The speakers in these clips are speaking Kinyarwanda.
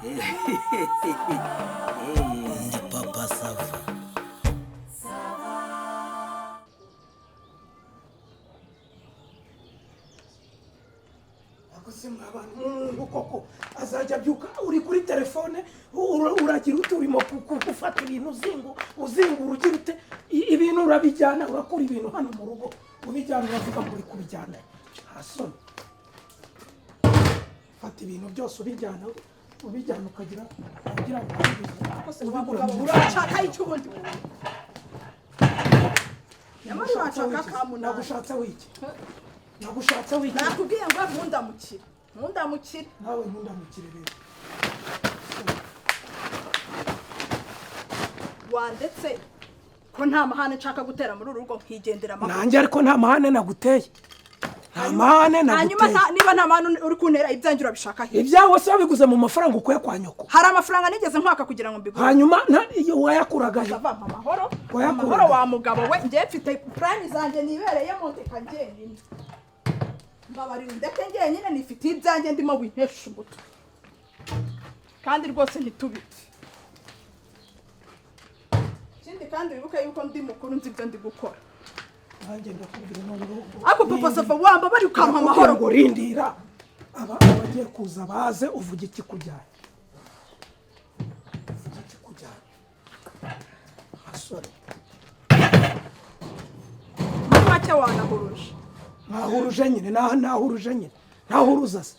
Ndi Papa Sava. Akoze abantu umuntu koko azajya abyuka uri kuri telefone, uragira ute? Urimo gufata ibintu uzingura, ugira ute? Ibintu urabijyana, urakura ibintu hano mu rugo ubijyana, uravuga ngo uri kubijyana, nta soni? Fata ibintu byose ubijyana, ubijyana, ukagira ugira ngo ubigura mu Urashaka icyo ubundi? Nyamara urashaka kamunani. Nagushatse wiki? Nagushatse wiki? Nakubwiye ngo ntundamukire, ntundamukire. Nawe ntundamukire rero. Wandetse ko nta mahane nshaka gutera muri uru rugo, nkigendera amahoro. Nanjye ariko nta mahane naguteye, nta mahane Hanyuma naguteye. Niba nta mahane uri kuntera, ibyanjye urabishaka he? Ibyawe se wabiguze mu mafaranga ukuye kwa nyoko? Hari amafaranga nigeze nkwaka kugira ngo mbigure? Hanyuma iyo wayakuraga he? Ava mpa amahoro. Wayakuraga. Amahoro wa mugabo we. Njye mfite plan zanjye nibereyemo, ndeka njyenyine. Mbabarira ndeke njyenyine, nifitiye ibyanjye ndimo, wintesha umutwe kandi rwose ntitubipfe. Ikindi kandi wibuke yuko ndi mukuru, nzi ibyo ndi gukora. Nanjye ndakubwira noneho. Ariko Papa Sava, wambabariye ukampa amahoro. Ngo rindira, aba abagiye kuza baze, uvuga iki kujyanye, uvuga iki kujyanye, basore? Muri make wanahuruje. Mwahuruje nyine, nahuruje nyine, ntahuruza se?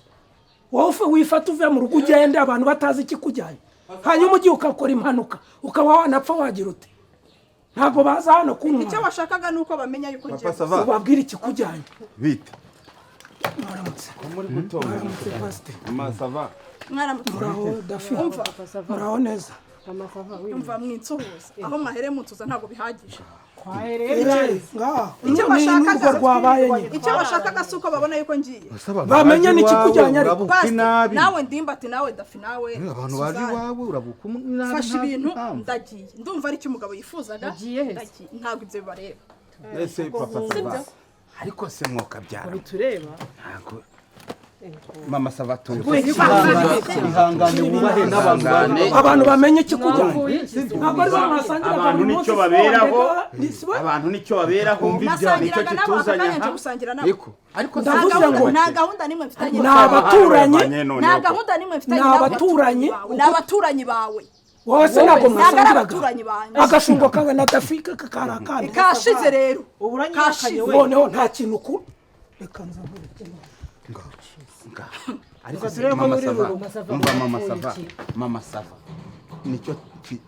Wowe wifata uve mu rugo ugende abantu batazi ikikujyanye, hanyuma ugiye ukakora impanuka ukaba wanapfa, wagira ute? Ntabwo baza hano Icyo kunywa. washakaga ni uko bamenya yuko ngiye. Papa Sava. Ubabwire ikikujyanye. Bite? Mwaramutse. Muri gutonga? Mwaramutse, pasiteri. Mama Sava. Mwaramutse. Muraho Dafi? Umva. Muraho neza. Umva, mwinsuhuza aho mwahereye munsuza ntabwo bihagije. Era ngaha Icyo ni bashakaga n'urwo rwabaye nyine. Icyo bashakaga si uko babona yuko ngiye. Bamenye n'ikikujyanye ariko. Urabuka Pasiteri, inabi. nawe Ndimbati, nawe Dafi, nawe Abantu baje Suzanne. iwawe, urabuka inabi. Fashe Nta ibintu mpamvu. ndagiye. Ndumva ari cyo umugabo yifuzaga. Ugiye he se? Ndagiye, ntabwo ibyo bibareba. Ese Papa Sava, ariko se mwokabyara? Bitureba. Ntabwo Mama Sava, tuzi. Ihangane, wubahe n'abantu Ihangane. Abantu bamenye ikikujyanye. Mwapfuye iki? Ntabwo ari bo mwasangiraga Abantu buri nicyo munsi, si bo baberaho. wandega, ni si bo? Abantu nicyo baberaho, nicyo Nasangiraga nabo aka kituzanye kanya nje aha. gusangira nabo. Niko ariko Nta Ndavuze gahunda- ngo- nta gahunda n'imwe mfitanye. Ni abaturanyi. Nta gahunda n'imwe mfitanye Ni n'abo. abaturanyi. Bawe. Ni abaturanyi bawe. Wowe se ntabwo Ntabwo ari mwasangiraga? abaturanyi banjye. Agashungo kawe na Dafi kari akandi. Kashize rero. Ubu uranyihakanye. Kashize. We. Noneho nta kintu ku reka nza nkwereke. Ariko se Turebe ko Mama muri Sava, uru rugo. umva Mama Sava, Mama Sava, nicyo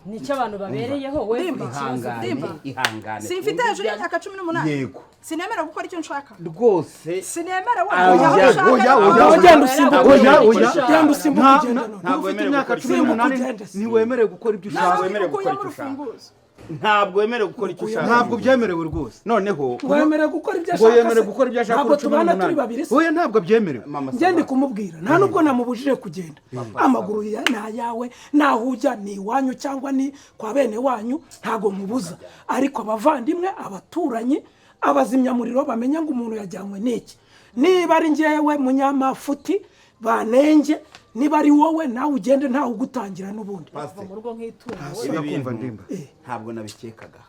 Nicyo abantu babereyeho we. Ndimba. Ihangane. Ndimba. Ihangane. Simfite hejuru y'imyaka 18? Yego. Sinemera gukora icyo nshaka? Rwose. Sinemera we Ah, kujya aho oya, nshaka? Oya, oya, Aho genda usimbuka. Oya, oya. Genda usimbuka, ugenda none. Ntabwo Ufite wemerewe imyaka gukora cumi icyo n'umunani Ugende se. ntiwemerewe gukora ibyo ushaka. Ntabwo wemerewe Ukuyemo gukora icyo ushaka. urufunguzo. Ntabwo wemerewe gukora icyo ushaka. Ntabwo byemerewe rwose. Noneho Ngo yemerewe gukora ibyo Ngo ashaka yemerewe se? gukora ibyo ashaka Ntabwo kuri cumi tubana turi n'umunani. babiri se? Oya, ntabwo byemerewe. Mama Njye ndi Sava, kumubwira, nta nubwo namubujije kugenda. Amaguru ni ayawe, naho ujya ni iwanyu cyangwa ni kwa bene wanyu, ntabwo nkubuza. Ariko abavandimwe, abaturanyi, abazimyamuriro bamenya ngo umuntu yajyanywe n'iki. Niba ari njyewe munyamafuti banenge, niba ari wowe nawe ugende, ntawe ugutangira n'ubundi. Pasiteri, Mu rugo nk'itungo. ibi Ndakumva, bintu Ndimba. ntabwo nabikekaga.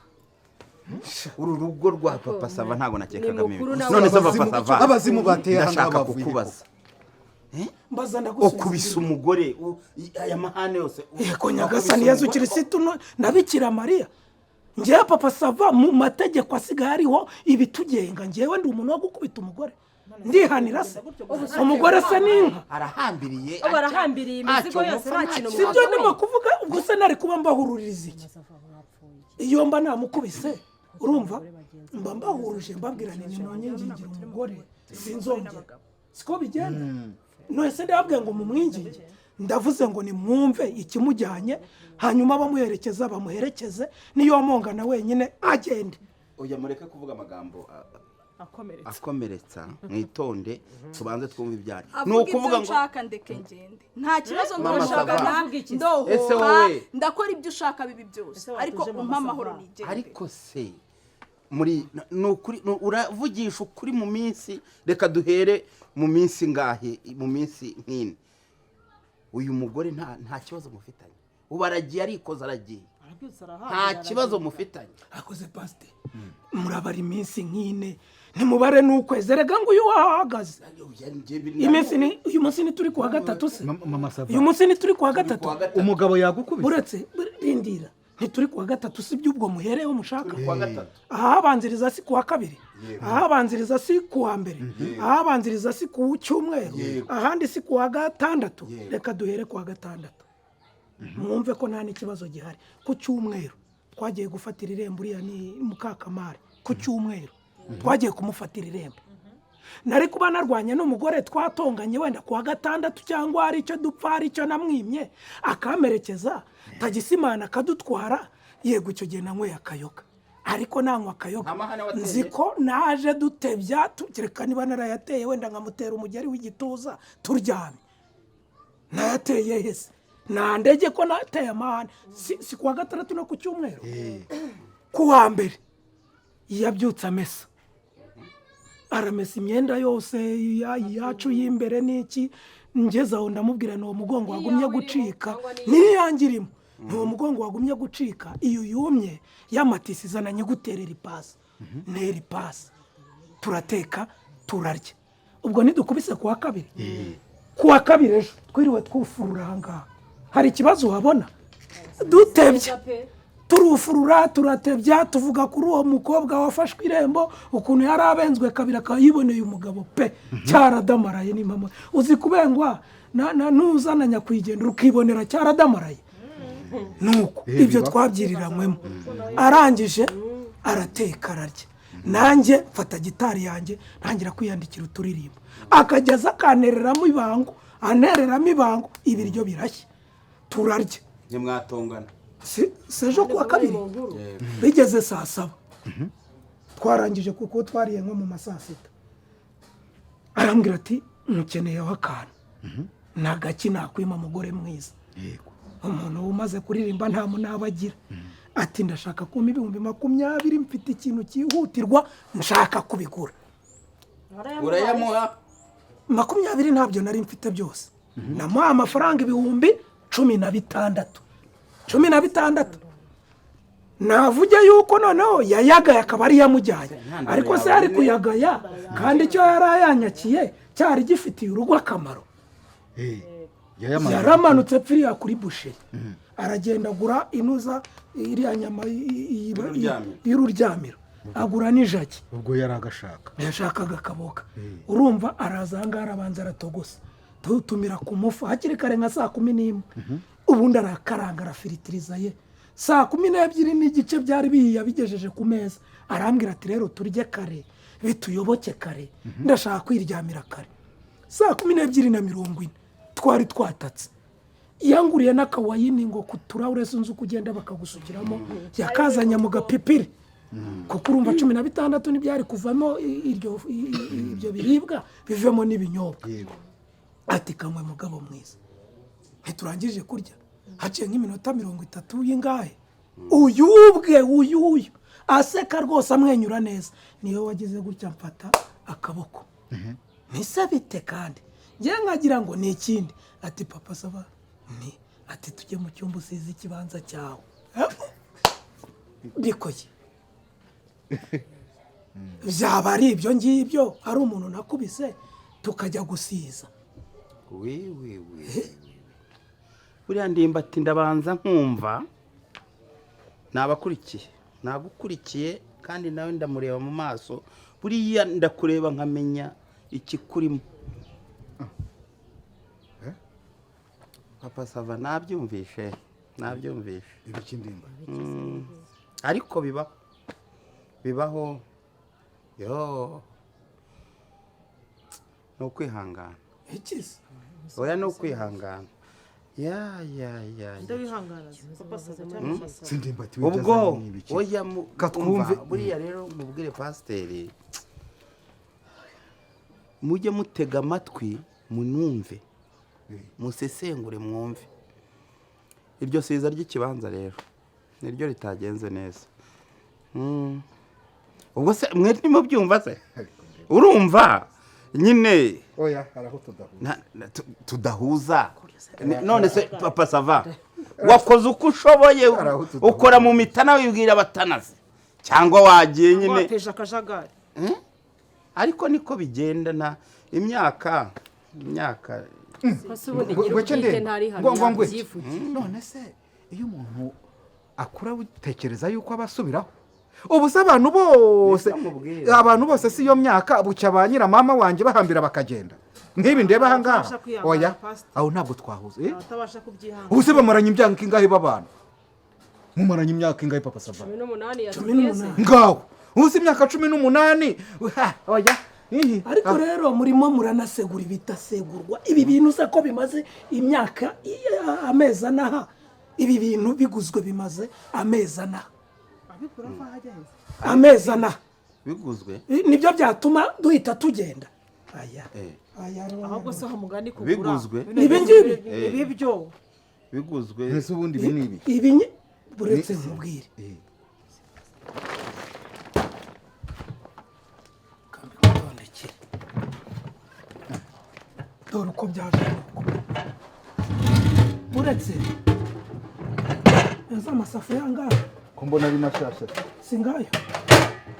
Uru rugo rwa Papa Sava ntabwo nakekaga Ni mukuru mibi. nawe. None se Papa Sava, Abazimu bateye aha ngaha ndashaka bavuye. kukubaza. Mbaza, ndagusubiza. Ukubise umugore, aya mahane yose Yego nyagasani Yezu Kirisitu na Bikira Mariya, ngewe Papa Sava, mu mategeko asigaye ariho ibitugenga, ngewe ndi umuntu wo gukubita umugore? Ndihanira se? Umugore se ni inka? Arahambiriye. Ubu arahambiriye imizigo yose, nta kintu Si byo mwashoboye. ndimo kuvuga. Ubwo se nari kuba mbahururiza iki iyo mba namukubise? Urumva mba mbahuruje, mbabwira nti nimunyingingira umugore sinzongera. Siko bigenda. None se ndababwiye ngo mumwinginge? Ndavuze ngo nimwumve ikimujyanye, hanyuma bamuherekeza bamuherekeze, niyo mongana wenyine agende. Oya, mureke kuvuga amagambo Akomeretse. akomeretsa, mwitonde, tubanze twumve ibyanyu. Ni Avuga ibyo ukuvuga ngo nshaka, ndeke ngende, nta kibazo. Mama Ndoshagana. Sava. Avuga iki se? Ese Ndohoka. wowe? Ndakora ibyo ushaka bibi byose, Ese watuje ariko Mama umpe amahoro Sava? nigende. Ariko se muri ni ukuri uravugisha ukuri? Mu minsi, reka duhere mu minsi ngahe, mu minsi nk'ine. Uyu mugore nta kibazo mufitanye. Ubu aragiye, arikoza, aragiye. Arabyutse, Nta arahaha. kibazo mufitanye. Akoze pasite, murabara iminsi nk'ine, ntimubare n'ukwezi. Erega ngo uyu wahagaze iminsi ni uyu munsi, ni turi kuwa gatatu se? Mama Sava. Uyu munsi ni turi kuwa gatatu. Umugabo yagukubise. Uretse rindira, ntituri kuwa gatatu? Si by'ubwo muhereho mushaka? Kuwa gatatu. Ahabanziriza si kuwa kabiri? Ahabanziriza si kuwa mbere? Ahabanziriza si ku cyumweru? Ahandi si kuwa gatandatu? Reka duhere kuwa gatandatu, mwumve ko nta n'ikibazo gihari. Ku cyumweru twagiye gufatira irembo, uriya ni Mukakamari. Ku cyumweru twagiye kumufatira irembo. Nari kuba narwanye n'umugore, twatonganye wenda kuwa gatandatu, cyangwa hari icyo dupfa, hari icyo namwimye, akamperekeza, tagisimana akadutwara. Yego, icyo gihe nanyweye akayoga, ariko nanywa akayoga Amahane wateye? Nzi ko naje dutebya, kereka niba narayateye wenda nkamutera umugeri w'igituza turyamye. Nayateye hese? Nta ndege ko nateye amahane. Si kuwa gatandatu no ku cyumweru? Ku wa mbere yabyutse amesa, aramesa imyenda yose yacu y'imbere n'iki. Ngeze aho ndamubwira ni uwo mugongo wagumye gucika, n'iyange irimo, ni uwo mugongo wagumye gucika. Iyo yumye y'amatisi izana nyiguterera ipasi, ntera ipasi, turateka, turarya. Ubwo ntidukubise kuwa kabiri? Kuwa kabiri ejo twiriwe twufurura aha ngaha, hari ikibazo uhabona? Dutebye, turufurura, turatebya, tuvuga kuri uwo mukobwa wafashwe irembo, ukuntu yari abenzwe kabiri akaba yiboneye umugabo pe, cyaradamaraye. Ni mama uzi kubengwa nuzana nyakwigendera ukibonera cyaradamaraye. Nuko ibyo twabyiriranywemo, arangije arateka, ararya, nanjye mfata gitari yanjye ntangira kwiyandikira uturirimbo, akageza akantereramo ibango, anereramo ibango, ibiryo birashya, turarya. Ntimwatongana. Si ejo kuwa kabiri bigeze saa 7 twarangije, kuko twariye nko mu ma saa 6, arambwira ati: "Mukeneyeho akantu." Ni agaki nakwima mugore mwiza? Umuntu umaze kuririmba nta munaba agira. Ati: "Ndashaka kumpa 20,000, mfite ikintu cyihutirwa nshaka kubigura." Urayamuha? 20 ntabyo nari mfite byose. Namuha amafaranga 16,000, 16. Navuge yuko noneho yayagaye akaba ariyo amujyanye, ariko se yari kuyagaya kandi icyo yari ayanyakiye cyari gifitiye urugo akamaro? Yaramanutse pfiriya kuri boucherie, aragenda agura inuza iriya nyama y'ururyamiro, agura n'ijagi. Ubwo yari agashaka. Yashakaga akaboga, urumva. Araza aha ngaha, arabanza aratogosa, tutumira ku mufu hakiri kare nka saa 11, ubundi arakaranga, arafiritiriza ye. Saa 12:30 byari bihiye, abigejeje ku meza. Arambwira ati: "Rero turye kare, bituyoboke kare, ndashaka kwiryamira kare." Saa 12:40 twari twatatse. Yanguriye n'akawayini ngo ku turahure, sinzi uko ugenda bakagusukiramo, yakazanye mu gapipiri, kuko urumva 16 ntibyari kuvamo ibyo biribwa, bivemo n'ibinyobwa. Ati: "Kanywe mugabo mwiza." Ntiturangije kurya, haciye nk'iminota 30 y'ingahe, uyu ubwe uyu uyu aseka rwose, amwenyura neza, niyo wagize gutya mfata akaboko. Ntise bite? Kandi njye nkagira ngo ni ikindi. Ati: "Papa Sava," ni ati: "Tujye mu cyumba usize ikibanza cyawe." Bikoye byaba ari ibyo ngibyo, ari umuntu nakubise tukajya gusiza? Wi wi wi, buriya ndimbati ndabanza nkumva nabakurikiye, nagukurikiye, kandi nawe ndamureba mu maso. Buriya ndakureba nkamenya ikikurimo. Papa Sava, nabyumvishe, nabyumvishe. Ibiki, Ndimba? Ariko bibaho, bibaho yo, ni ukwihangana. Ikize. Oya, ni ukwihangana, ya ya ya ya. Ndabihangana papa Sava cyangwa mama Sava? Sindimbati. Ubwo oya, Katwumve. umva, buriya rero mubwire pasiteri, mujye mutega amatwi, munumve, musesengure, mwumve. Iryo siza ry'ikibanza rero niryo ritagenze neza. Ubwo se mwe ntimubyumva se? Urumva Nyine Oya, hari aho tudahuza. Tudahuza. None se Papa Sava, wakoze uko ushoboye, Hari aho tudahuza. ukora mu mitana wibwira abatanazi cyangwa wagiye nyine Wateje akajagari. Ariko niko bigenda na imyaka. Ko se ubundi Ngo nyir'ubwite ndende. ntari hano Ngo ngweke. yabyivugiye. None se iyo umuntu akura utekereza yuko aba asubiraho? Ubu se abantu bose Niko mubwira. abantu bose si iyo myaka bucya ba nyiramama wanjye bahambira bakagenda nk'ibi ndeba aha ngaha. Abatabasha kwihangana, Oya, Pastor. aho ntabwo twahuza, eh? Abatabasha kubyihangana. Ubu se bamaranye imyaka ingahe babana? Mumaranye imyaka ingahe, Papa Sava? 18. Cumi Yatubwiye se. n'umunani. Ngaho ubu se imyaka 18, ha, oya. Ihi. Ariko rero murimo muranasegura ibitasegurwa. Ibi bintu se ko bimaze imyaka amezi anaha, ibi bintu biguzwe bimaze amezi anaha, Abikura ko hajya heza. amezi anaha. Biguzwe. Nibyo byatuma duhita tugenda aya aya. Ahubwo se mugani kugura. Biguzwe. Ibi ngibi? Ibi byo. Biguzwe. Mbese ubundi ibi ni ibi? Ibi buretse nkubwire. Kambikutondekere. Dore uko byaje nuko buretse eza amasafuriya angahe? Ko mbona ari mashyashya? Si ngayo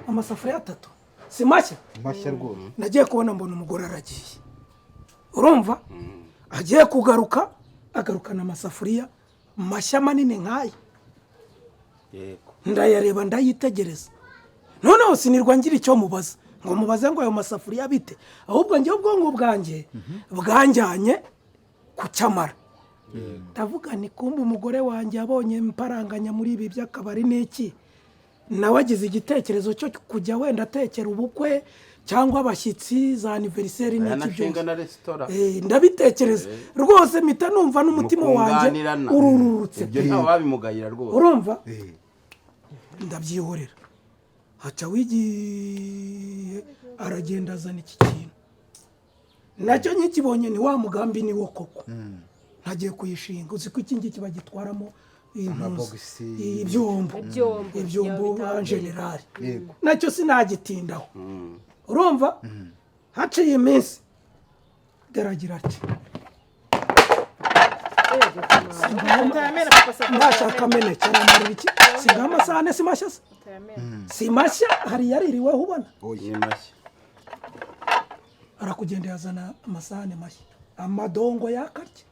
amasafuriya atatu, si mashya? Mashya rwose. Nagiye kubona mbona umugore aragiye, urumva agiye kugaruka, agarukana amasafuriya mashya manini nk'aya. Ndayareba, ndayitegereza, noneho sinirwa ngira icyo mubaza ngo mubaze ngo ayo masafuriya bite, ahubwo njyewe ubwonko bwanjye bwanjyanye ku cyamara. Ndavuga ni kumbe umugore wanjye yabonye mparanganya muri ibi by'akabari n'iki, nawe agize igitekerezo cyo kujya wenda atekera ubukwe cyangwa abashyitsi za anniversaire n'iki Ayanashinga byose. na resitora. Ndabitekereza rwose, mpita numva n'umutima wanjye Mukunganirana. ururutse. Ibyo ntawe wabimugayira rwose. Urumva, ndabyihorera, haca wigiye aragenda azana iki kintu, nacyo nkikibonye ni wa mugambi ni wo koko ntagiye kuyishinga. Uzi ko iki ngiki bagitwaramo impuzu, Amabogisi. ibyombo. Ibyombo, Ibyombo bitangirika. en général. Nacyo sinagitindaho. Urumva haciye iminsi geragira ati Utayamena, Papa Sava. Ntashaka ameneke aramarira iki? Sigaho amasahane si mashya se? Si mashya, hari yaririweho ubona? Ni mashya. Arakugenda yazana amasahane mashya, amadongo yakarya.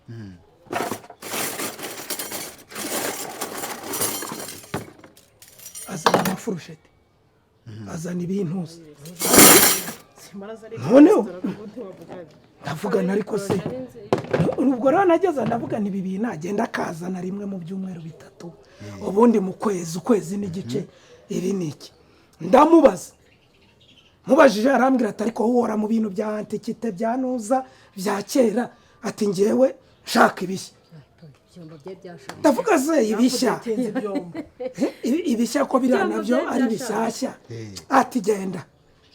Azana amafurusheti, azana ibintuza. Noneho ndavugana, ariko se ubwo rero nageze ndavuga ibi bintu agenda akazana rimwe mu byumweru 3, ubundi mu kwezi, ukwezi n'igice, ibi ni iki? Ndamubaza, mubajije arambwira ati ariko wowe uhora mu bintu bya antiquité, bya nuza bya kera, ati ngewe nshaka ibishya. Ibyombo bye byashaje. Ndavuga se ibishya, Ibyombo. Ibishya ko biriya Ibyombo nabyo byari ari byashaje. bishyashya? Ati genda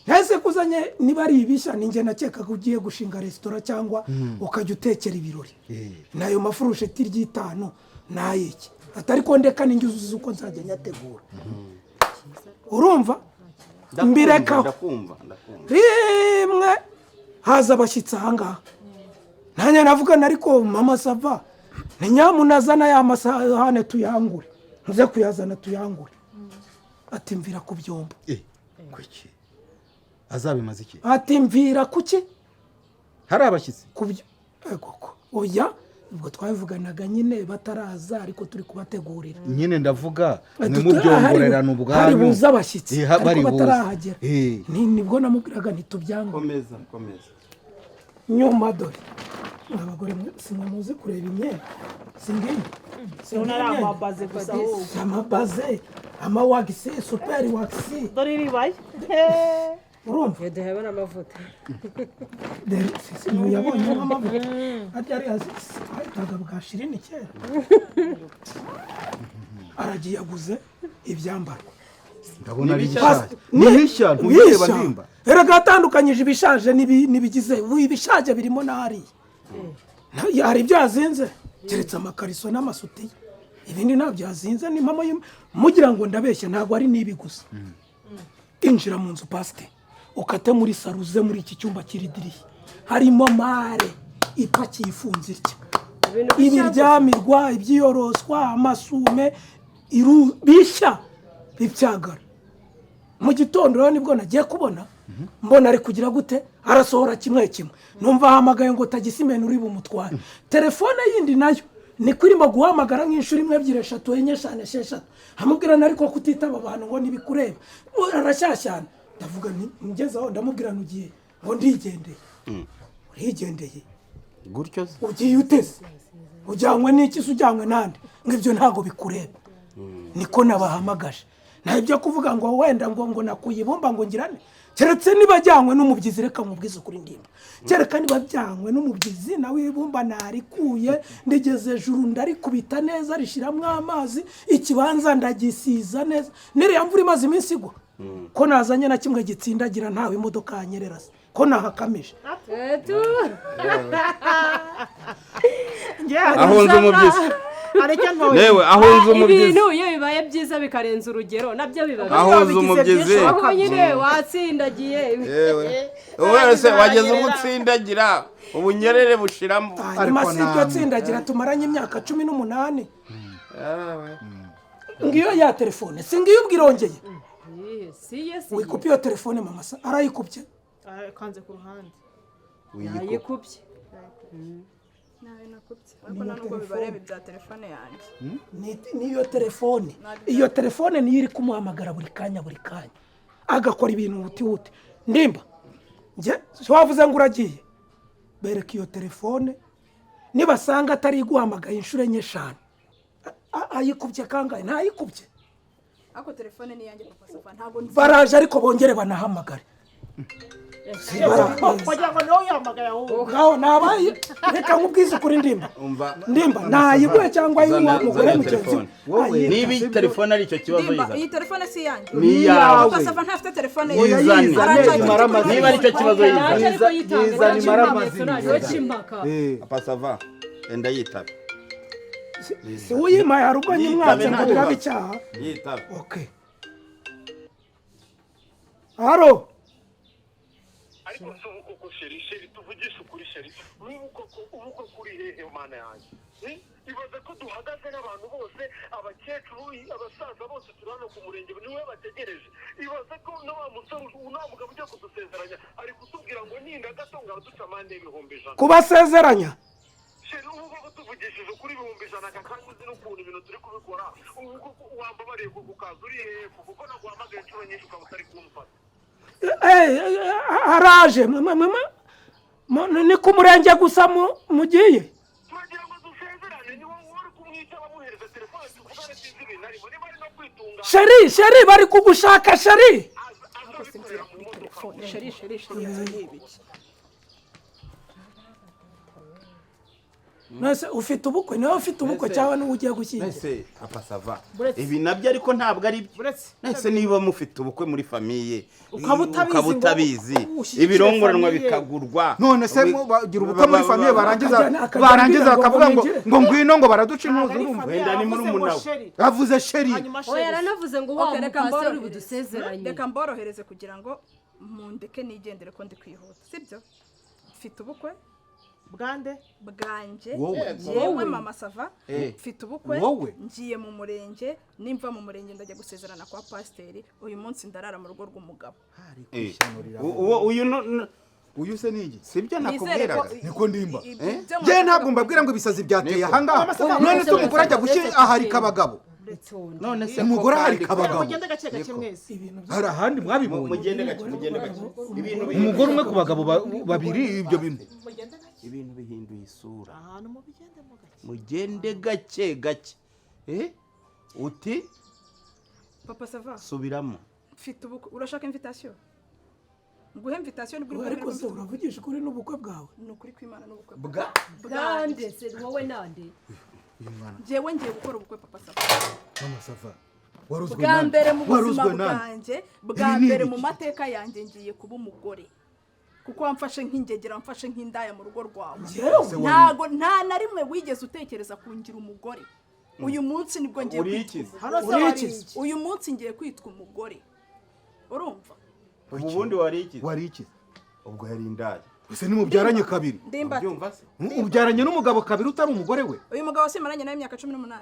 ntese kuzanye niba ari ibishya, ni njye nakekaga ugiye gushinga resitora cyangwa ukajya utekera ibirori, nayo mafurusheti ry'itanu n'ayiki? Atari ko ndeka ninjye uzi uko nzajya nyategura. Urumva mbirekaho. Ndakumva, ndakumva. Rimwe haza abashyitsi ahangaha, nanjye navugana, ariko Mama Sava ni nyamunazana ya masahane tuyangure, ntuze kuyazana tuyangure. Ati mvira ku byombo. Kuki azabimaze iki? Ati mvira kuki? Hari abashyitsi. Ku byo koko oya, ubwo twabivuganaga nyine bataraza, ariko turi kubategurira. Nyine ndavuga mwe Ati, mubyongorerana hari ubwanyu. buze abashyitsi bari ariko buze. batarahagera. Nibwo namubwiraga ntitubyangure. Komeza, komeza. Nyuma dore abagore mwe simwe muzi kureba imyenda, si ngiyi? Si Ndabona ari ngiyi imyenda? amabaze gusa ahubwo. Si amabaze, amawagisi, super waxi. Dore iribaye. Urumva? Iyo duheba n'amavuta. Dore si ntuyabonye amavuta harya ariya twahitaga bwa shirini kera. Aragiye aguze ibyambarwa. Ndabona ari Ni bishya. bishyashya, ni bishya, ntubireba ndimba. Erega yatandukanyije ibishaje n'ibigize. Ubu ibishaje birimo n'ahariya hari ibyo yazinze, keretse amakariso n'amasutiye, ibindi ntabyo yazinze. Ni mama mugira ngo ndabeshya, ntabwo ari n'ibi gusa. Injira mu nzu, pasite, Ukate muri saro, uze muri iki cyumba kiri dirishya, harimo mare ipakiye ifunze itya. Ibintu bishya. Ibiryamirwa, ibyiyoroswa, amasume bishya bibyagara. Mu gitondo rero nibwo nagiye kubona mbona ari kugira gute, arasohora kimwe kimwe. Numva ahamagaye ngo tagisimeni uri bumutware. Telefone yindi nayo niko irimo guhamagara nk'inshuro imwe, ebyiri, eshatu, enye, eshanu, esheshatu. Amubwira ariko kutitaba abantu ngo ntibikureba, arashyashyana. Ndavuga nti ngezeho ndamubwira ntugiye, ngo ndigendeye. Urigendeye? Gutyo se? Ugiye uteze, ujyanywe n'iki se, ujyanywe n'andi? Ngo ibyo ntabwo bikureba. Niko nabahamagaje. Nta ibyo kuvuga ngo wenda ngo nakuye ibumba ngo ngirane, keretse niba ajyanywe n'umubyizi. Reka mubwize ukuri, ndimba, kereka niba ajyanywe n'umubyizi, nawe ibumba narikuye, ndigeze ejuru, ndarikubita neza, rishyiramo amazi, ikibanza ndagisiza neza. N'iriya mvura imaze iminsi igwa, ko nazanye na kimwe gitsindagira, ntawe imodoka yanyerera se, ko nahakamije? Etu. Ahunze umubyizi. Hari icyo ntoye. Yewe, ahunze umubyizi. Ibintu iyo bibaye byiza bikarenza urugero nabyo biba bibi. Ahunze umubyizi. Aho nyine watsindagiye. Yewe, wese wageze ubwo utsindagira, ubunyerere bushiramo. Hanyuma Ariko si iryo namwe. tsindagira tumaranye imyaka 18. Ngiyo ya telefone, si ngiyo ubwo irongeye. Iye, si ye si ye. Wikupye iyo telefone, mama sa arayikupye. Kanze ku ruhande. Yayikubye. Nawe nakubye, ariko nta nubwo bibareba ibya telefone yanjye. Niyo telefone, iyo telefone niyo iri kumuhamagara buri kanya, buri kanya, agakora ibintu hutihuti. Ndimba, njye si wavuze ngo uragiye? Bereka iyo telefone, nibasanga atari iguhamagaye inshuro enye, eshanu, ayikubye kangahe? Ntayikubye. Ariko telefone ni iyanjye, papa Safa, ntabwo nzi. Baraje, ariko bongere banahamagare. Wagira ngo niwe uyihamagaye ahubwo. Ngaho nabaye, reka nkubwize ukuri, ndimba. Umva. Ndimba, nayiguhe cyangwa Zana- ayiwa mugore zana iyo mugenzi we. telefone. Wowe. Niba iyi telefone ari icyo kibazo, Ndimba, yizana. iyi telefone si iyanjye. Ni iyawe. Papa Safa ntafite telefone. Yizane. Aracyagira Imara icyo amazina. Niba ari cyo kibazo, Ntacyo yizane. ariko yitange. Yizana Ntacyo imara ibimenyetso, amazina. ntacyo cy'impaka. Papa Sava, enda yitabe. Si uyimpaye, hari ubwo nyimwatse ngo Yitabe. birabe icyaha. Yitabe. Okay, haro. Ariko si ubu koko, chéri, chéri, tuvugishe ukuri, chéri, n'ubu koko, ubu koko uri hehe, mana yanjye? Ibaze ko duhagaze n'abantu bose, abakecuru, abasaza, bose turi hano ku murenge, niwe bategereje. Ibaze ko na wa musore, na wa mugabo ugiye kudusezeranya ari kutubwira ngo ninda gato ngo araduca amande y'100,000. Kubasezeranya? Chéri, ubu koko tuvugishije ukuri, 100,000 aka kanya, uzi n'ukuntu ibintu turi kubikora ubu koko? Wambabariye koko ukaza, uri hehe koko, ko naguhamagaye inshuro nyinshi ukaba utari kumfata? Araje. Ni ku murenge gusa mugiye? Turagira ngo dusezerane, ni wowe uri kumwitaba, muhereza telefone tuvugane, sinzi ibintu arimo, niba ari no kwitunga. Chéri, chéri, bari kugushaka, chéri. Ariko sinzira kuri telefone. Chéri, chéri, chéri, ibyo ni ibiki? Nese ufite ubukwe? Niwe ufite ubukwe cyangwa niwe ugiye gushyingira? Nese Papa Sava, ibi nabyo ariko ntabwo ari byo. Uretse. Nese niba mufite ubukwe muri famille, Ukaba utabizi ukaba ngo utabizi, ushyigikire ibirongoranwa famille. bikagurwa. None se bagira ubukwe muri famille, barangiza Akajya barangiza ambwira ngo bakavuga ngo nigire. ngo ngwino, ngo baraduca Ntabwo impuzu, ari urumva? famille, Wenda ni avuze ngo murumuna we. chéri. Avuze chéri. Hanyuma Oya, chéri. yaranavuze ngo wa Okay, reka mupasiteri mborohereze. budusezeranye. Reka mborohereze kugira ngo mundeke nigendere, ko ndi kwihuta, sibyo? Mfite ubukwe. Bwande? Bwanjye. Wowe. Yewe, mama Sava, mfite ubukwe. Wowe. Ngiye mu murenge, nimva mu murenge ndajya gusezerana kwa pasiteri. Uyu munsi ndarara mu rugo rw'umugabo. Uwo uyu Uyu se ni iki? Sibyo Nizere ko nakubwiraga. Niko ndimba. Ibyo Njye ntabwo mbabwira ngo ibisazi byateye Niko. ahangaha. None se umugore ajya gushyira aharika abagabo? None se ko Umugore kandi aharika abagabo. Mugende gake gake mwese. Hari ahandi mwabibonye? Mugende gake, mugende gake, ibintu Umugore umwe ku bagabo babiri, ibyo bintu. Mugende gake. Ibintu bihinduye isura. Ahantu mubigendemo gake. Mugende gake gake. Uti? Papa Sava. Subiramo. Mfite ubukwe. Urashaka invitation? Nguhe invitation nibwo uri Ariko se bwemere ko mfite ubukwe? uravugisha ukuri, n'ubukwe bwawe? Ni ukuri kw'Imana, n'ubukwe Bwa Nande se, wowe nande? Uyu mwana. Njyewe ngiye gukora ubukwe, papa Sava. Mama Sava, waruzwe Bwa nande? mbere mu buzima Waruzwe nande? bwanjye, bwa Ibi ni mbere mu ibiki? mateka yanjye, ngiye kuba umugore, kuko wamfashe nk'ingegera, wamfashe nk'indaya mu rugo rwawe. Njyewe? Ntago nta na rimwe wigeze utekereza kungira umugore. Uyu munsi nibwo ngiye Uri kwitwa ikize. umugore. Hano se wari Urikize. iki? Uyu munsi ngiye kwitwa umugore, urumva? Ubu bundi wari iki? Wari iki? Ubwo yari indaya. Ese nimubyaranye kabiri? Ndimbati. Ubyumva se? Ubyaranye n'umugabo kabiri utari umugore we? Uyu mugabo simaranye nawe imyaka 18.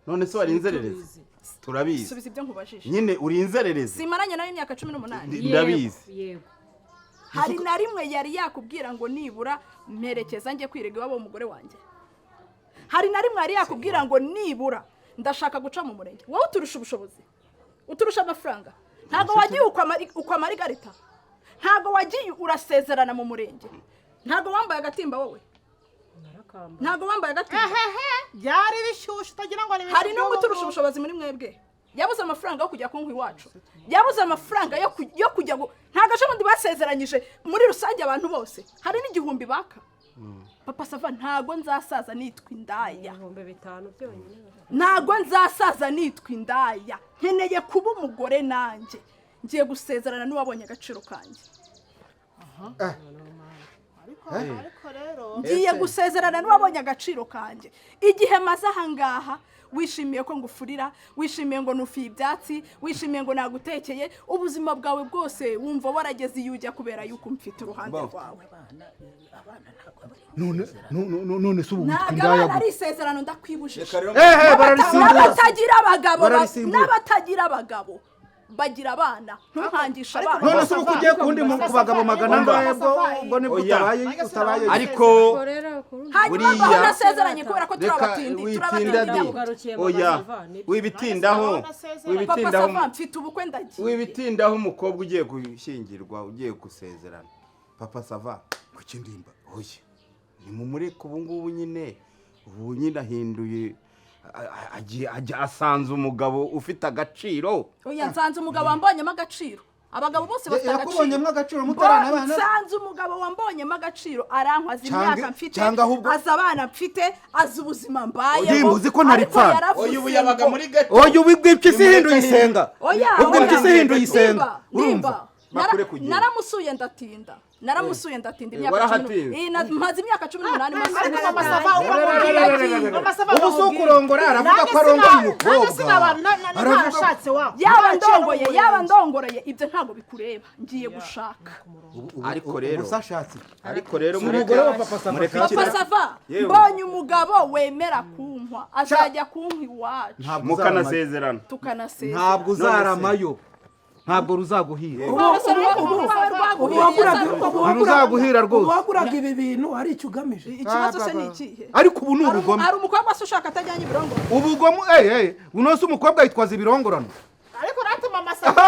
None se wari inzererezi? Turabizi. Subiza ibyo nkubajije. Nyine uri inzererezi. Simaranye nawe imyaka 18. Ndabizi. Yego. Hari na rimwe yari yakubwira ngo nibura mperekeza njye kwirega iwabo w'umugore wanjye? Hari na rimwe yari yakubwira ngo nibura ndashaka guca mu murenge? Wowe uturusha ubushobozi, uturusha amafaranga. Ntabwo wagiye ukwa Marigarita, ntabwo wagiye urasezerana mu murenge, ntabwo wambaye agatimba wowe, ntabwo wambaye agatimba. Byari bishyushye utagira ngo ni ibintu Hari n'umwe uturusha ubushobozi muri mwebwe? Yabuze amafaranga yo kujya kunywa iwacu, yabuze amafaranga yo kujya nta gace bundi basezeranyije muri rusange abantu bose hari n'igihumbi baka. Papa Sava, ntago nzasaza nitwa indaya. 5000 byonyine. Ntago nzasaza nitwa indaya. Nkeneye kuba umugore nanjye. Ngiye gusezerana n'uwabonye agaciro kanjye. Ariko rero ngiye gusezerana n'uwabonye agaciro kanjye. Igihe maze ahangaha wishimiye ko ngufurira, wishimiye ngo nufiye ibyatsi, wishimiye ngo nagutekeye, ubuzima bwawe bwose wumva warageze iyo ujya kubera yuko umfite uruhande rwawe. None none se ubu witwa Ntabwo indaya abana gute? ari isezerano, ndakwibujije. Bararisimbura. N'abatagira abagabo, Bararisimbura. n'abatagira abagabo bagira abana, ntuhangisha abana. None se ubu ugiye kundi ku bagabo magana angahe ubwo nibwo Oya. utabaye Ariko Hanyuma mbaho buriya nasezeranye kubera ko reka turabatindi, witinda turabatindi. di. Oya, wibitindaho. Papa Wibitindaho. Sava, mfite ubukwe ndagiye. Wibitindaho umukobwa ugiye gushyingirwa, ugiye gusezerana. Papa Sava, kuki ndimba? Oya, nimumureke ubu ngubu nyine. Ubu nyine ahinduye, agiye asanze umugabo ufite agaciro. Oya, nsanze umugabo wambonyemo agaciro. Abagabo bose bafite agaciro. Yakubonyemo agaciro mutaranabana? Nsanze umugabo wambonyemo agaciro, arankwaza imyaka mfite, Cyangwa ahubwo- azi abana mfite, azi ubuzima mbayeho. Ndimba, uzi ko ntari Ariko pfana. yaravuze Oya, ubu yabaga ngo- muri gato. Oya, ubu impyisi ihinduye isenga. Oya, Ubwo oya. impyisi ihinduye isenga. Ndimba, Urumva? Ndimba. Bakure kugenda. Naramusuye ndatinda. Naramusuye ndatinda imyaka Warahatinze. 10, maze imyaka 18 maze. Ariko Mama Sava, uba Mama Sava, Ubu si ukurongora, aravuga ko arongoye umukobwa. Nanjye sinaba Aravuga- ntarashatse wa. Yaba ndongoye, yaba ndongoreye, ibyo ntabwo bikureba. Ngiye gushaka. Ariko rero Ubu ashatse. Ariko rero Si umugore wa Papa Sava. mureke Papa Sava, Yewe. mbonye umugabo wemera kunkwa, azajya kunkwa iwacu. Ntabwo Mukanasezerana. Tukanasezerana. Ntabwo uzaramayo. Ntabwo ruzaguhira. Ntiruzaguhira rwose. Ubu waguraga ibi bintu hari icyo ugamije? Ikibazo se ni ikihe? Ariko ubu ni ubugome. Hari umukobwa se ushaka atajyanye ibirongoro? Ubugome, uno se umukobwa yitwaza ibirongorano. Ariko rati Mama Sava.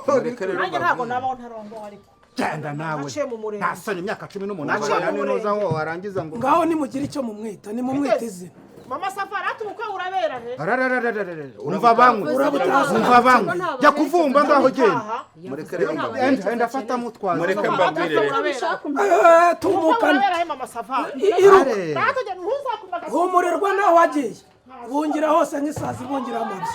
Mureke rero Nanjye ntabwo nabaho ntarongowe ariko. Genda nawe. Naciye mu murenge. Ntasoni imyaka 18 Naciye mu ninuza murenge. aho warangiza ngo Ngaho nimugire icyo mumwita, nimumwita izina. Mama Sava, rati ubukwe burabera he? Arararararara. Umva banywe. Umva banywe. Jya kuvumba ngaho genda. Mureke rero mbabwire. Enda fata mutwaze. Mureke mbabwire rero. Tumukana. Burabera he Mama Sava? Iruka. Rati ujya ntuzakunda agasuka. Humurirwa naho wagiye. Bungira hose nk'isazi bungira amabyi.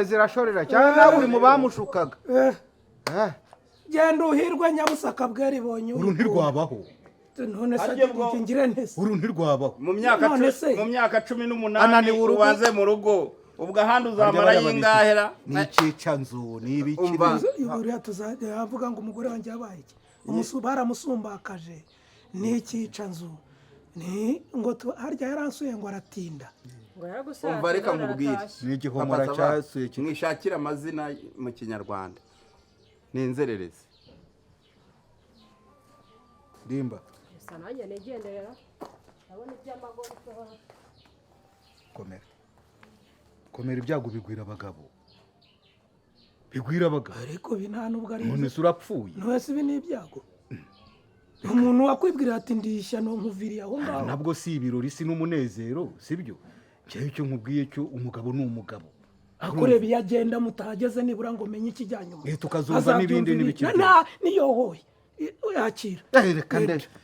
Zirashorera cyane nawe uri mu bamushukaga. Genda uhirwe nyabusaka bweribonye. Uru ntirwabaho. None se Harya ubwo- ngire ntese. Uru ntirwabaho. Mu myaka None se? mu myaka 18 Ananiwe urugo. ubanze mu rugo. Ubwo ahandi uzamara y'ingahera. Ni ikicanzu, ni ibiki. Umva. Buriya tuzajya avuga ngo umugore wanjye yabaye iki? Baramusumbakaje. Ni ikicanzu. Ni ngo harya yaransuye ngo aratinda. Umva reka nkubwire. Ni igihomora Papa Sava, cyasuye iki- mwishakire amazina mu kinyarwanda. Ni inzererezi. Ndimba. Gusa nanjye nigenderera. Ndabona iby'amagorofa. Komera. Komera, ibyago bigwira abagabo. Bigwira abagabo. Ariko ibi nta nubwo ari None se urapfuye? None se ibi ni ibyago? Umuntu wakwibwira ati ndishya no nkuviriye aho ngaho. Nabwo si ibirori, si n'umunezero, sibyo? Njyewe icyo nkubwiye cyo umugabo ni umugabo. Akureba iyo agenda mutahageze nibura ngo menye ikijyanye nyuma. Tukazumva n'ibindi n'ibiki. Niyohoye. Yakira. Reka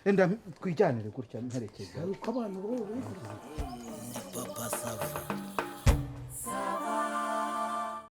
enda twijyanire gutya mperekeza. Uko abantu bo bivuze.